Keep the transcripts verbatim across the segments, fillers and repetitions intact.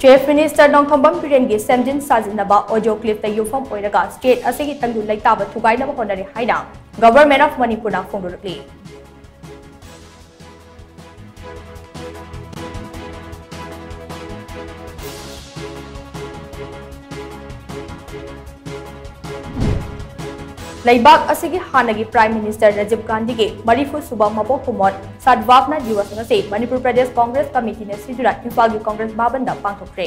Chief Minister Nongthombam ꯕꯤꯔꯦꯟꯒꯤ ꯁꯦꯝꯖꯤꯟ ꯁꯥꯖꯤꯟꯅꯕ audio clipꯇ ꯌꯨꯝꯐꯝ ꯑꯣꯏꯔꯒ state ꯑꯁꯤꯒꯤ ꯇꯪꯗꯨ ꯂꯩꯇꯥꯕ ꯊꯨꯒꯥꯏꯅꯕ ꯍꯣꯠꯅꯔꯤ ꯍꯥꯏꯅ Government of ꯃꯅꯤꯄꯨꯔꯅ ꯐꯣꯡꯗꯣꯔꯛꯂꯤ꯫ ꯂꯩꯕꯥꯛ ꯑꯁꯤꯒꯤ ꯍꯥꯟꯅꯒꯤ Prime Minister ꯔꯥꯖꯤꯕ ꯒꯥꯟꯙꯤꯒꯤ ꯃꯔꯤꯐꯨ ꯁꯨꯕ ꯃꯄꯣꯛ ꯀꯨꯝꯑꯣꯟ ꯁꯗꯚꯥꯕꯅꯥ ꯗꯤꯋꯁ ꯉꯁꯤ ꯃꯅꯤꯄꯨꯔ ꯄ꯭ꯔꯗꯦꯁ ꯀꯣꯡꯒ꯭ꯔꯦꯁ ꯀꯃꯤꯇꯤꯅ ꯁꯤꯟꯗꯨꯅ ꯏꯝꯐꯥꯜꯒꯤ ꯀꯣꯡꯒ꯭ꯔꯦꯁ ꯚꯕꯟꯗ ꯄꯥꯡꯊꯣꯛꯈ꯭ꯔꯦ꯫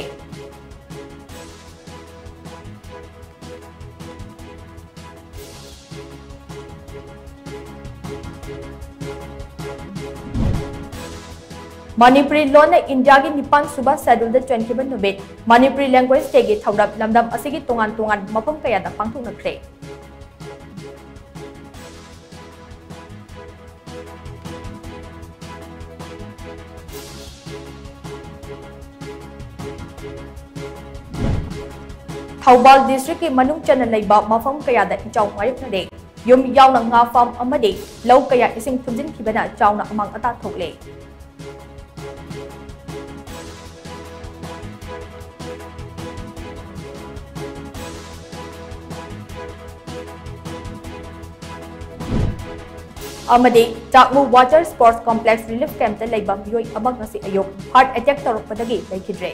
ꯃꯅꯤꯄꯨꯔꯤ ꯂꯣꯟꯅ ꯏꯟꯗꯤꯌꯥꯒꯤ ꯅꯤꯄꯥꯟ ꯁꯨꯕ ꯁꯦꯗ꯭ꯌꯨꯜꯗ ꯆꯟꯈꯤꯕ ꯅꯨꯃꯤꯠ꯫ ꯃꯅꯤꯄꯨꯔꯤ Language Dayꯒꯤ ꯊꯧꯔꯝ ꯂꯝꯗꯝ ꯑꯁꯤꯒꯤ ꯇꯣꯉꯥꯟ ꯇꯣꯉꯥꯟꯕ ꯃꯐꯝ ꯀꯌꯥꯗ ꯄꯥꯡꯊꯣꯛꯅꯈ꯭ꯔꯦ꯫ ꯊꯧꯕꯥꯜ districtꯀꯤ ꯃꯅꯨꯡ ꯆꯟꯅ ꯂꯩꯕ ꯃꯐꯝ ꯀꯌꯥꯗ ꯏꯆꯥꯎ ꯃꯥꯌꯣꯛꯅꯔꯦ꯫ ꯌꯨꯝ ꯌꯥꯎꯅ ꯉꯥ farm ꯑꯃꯗꯤ ꯂꯧ ꯀꯌꯥ ꯏꯁꯤꯡ ꯊꯨꯝꯖꯤꯟꯈꯤꯕꯅ ꯆꯥꯎꯅ ꯑꯃꯥꯡ ꯑꯇꯥ ꯊꯣꯛꯂꯦ꯫ ꯑꯃꯗꯤ ꯆꯥꯛꯃꯨ Water Sports Complex Relief Campꯇ ꯂꯩꯕ ꯃꯤꯑꯣꯏ ꯑꯃ ꯉꯁꯤ ꯑꯌꯨꯛ heart attack ꯇꯧꯔꯛꯄꯗꯒꯤ ꯂꯩꯈꯤꯗ꯭ꯔꯦ꯫